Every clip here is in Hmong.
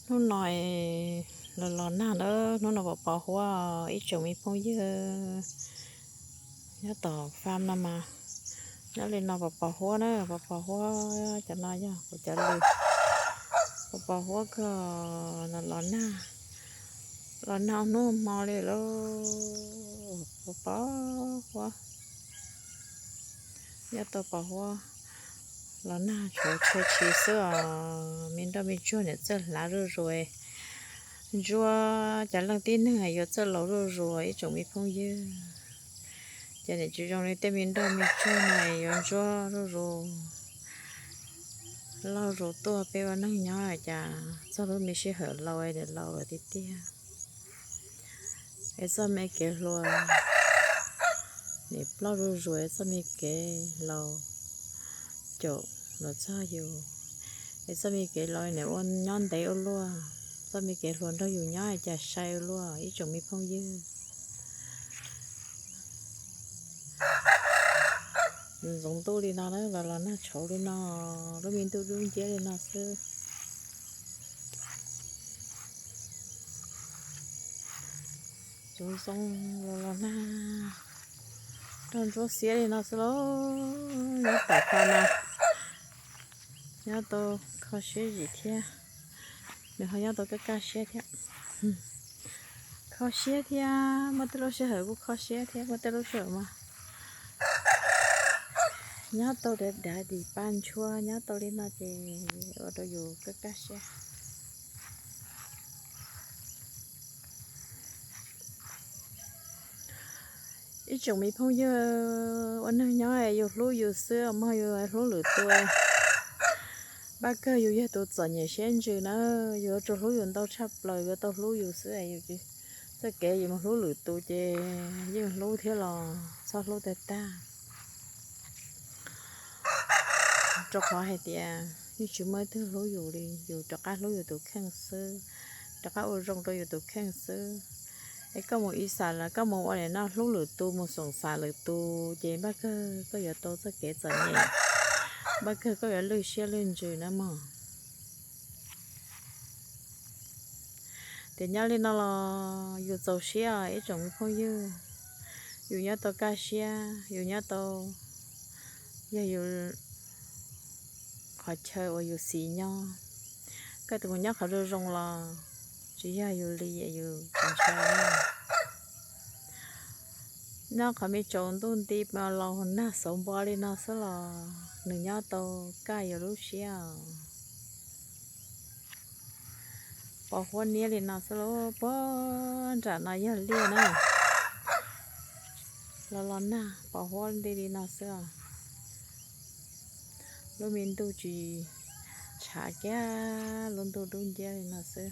Hnub no los los nag na, hnub no pos pos huab ib tsoom me phooj ywg. Nyob tom fam no mas nyob li no pos pos huab na, pos pos huab. Cov no yog kuv cov lws, pos pos huab kawg. Los los nag, los nag hnub hmo li lauj, pos pos huab. Nyob tau pos huab, los nag tshuav tshuav tshis xwb os. Me nroj me tsuag niam txawj hlav zuj zus, ntsuab cov leej tib neeg yuav txawj laus zuj zus ib tsoom me phooj ywg. Ces niam tsis zoo li tej me nroj me tsuag no yuav ntsuab zuj zus, laus zus tuaj. Peb ua neeg nyob cas txog lub me sij hawm laus es laus lawm tiag tiag. Es txoj me kev hluas nim plaub zuj zus, es txoj me kev laus caum los txog yus, es txoj me kev laus nim ua nyob ntev ua luaj, txoj me kev hluas nrog yus nyob cas sai ua luaj ib tsoom me phooj ywg. Ntxoov ntuj li no na, los los nag tshauv li no, lub me ntuj dub nciab li no xwb. Tus zoo los los nag, nroj ntsuab xiab li no xwb lauj. Nyob tom fam no nyob tau kho siab zim thiab, nws ho nyob tau kaj kaj siab thiab. Kho siab thiab, muaj tej lub sij hawm kuj kho siab thiab, muaj tej lub sij hawm mas nyob tau dav dav dim pa ntshua, nyob tau li no ces ua rau yus kaj kaj siab. Ib tsoom me phooj ywg, ua neeg nyob yus hlub yus xwb, mog yus hlub lwm tus. Npaj kawg yus yog tus txom nyem siab ntsws na, yus yuav tsum hlub yus ntau tshaj plaws, yuav tau hlub yus xwb. Txoj kev yus mus hlub lwm tus ces yeej hlub thiab los txhob hlub tag tag. Rau qhov hais tias yeej tsis muaj ib tug hlub yus li, yus rov qab hlub yus tus kheej xwb, rov qab ua zoo rau yus tus kheej xwb. Es koj mus ib xam los koj mus ua li no hlub lwm tus, mus xoom xam lwm tus ces npaj kawg koj yuav tau txoj kev txom nyem, npaj kawg koj yuav lwj siab lwj ntsws na mog. Ces nyob li no los yus txaus siab os ib tsoom me phooj ywg. Yus nyob tau kaj siab, yus nyob tau, yog yus qhov chaw uas yus xis nyob. Koj tus mus nyob qhov zoo zoo los tsis yog yus li, yus tsis ntshai. Nyob qhov me tsaus ntuj nti los nag xauv npo li no xwb los nws nyob tau kaj yus lub siab os. Pos huab niab li no xwb lauj, puag nram no yog liaj na. Los los nag pos huab nti li no xwb os. Lub me ntuj tsis tshav kiag, lub ntuj dub nciab li no xwb.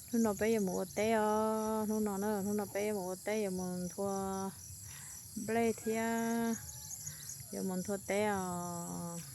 Hnub no peb yuav mus ua teb os, hnub no na, hnub no peb yuav mus ua teb, yuav mus nthua nplej thiab yuav mus nthua teb os.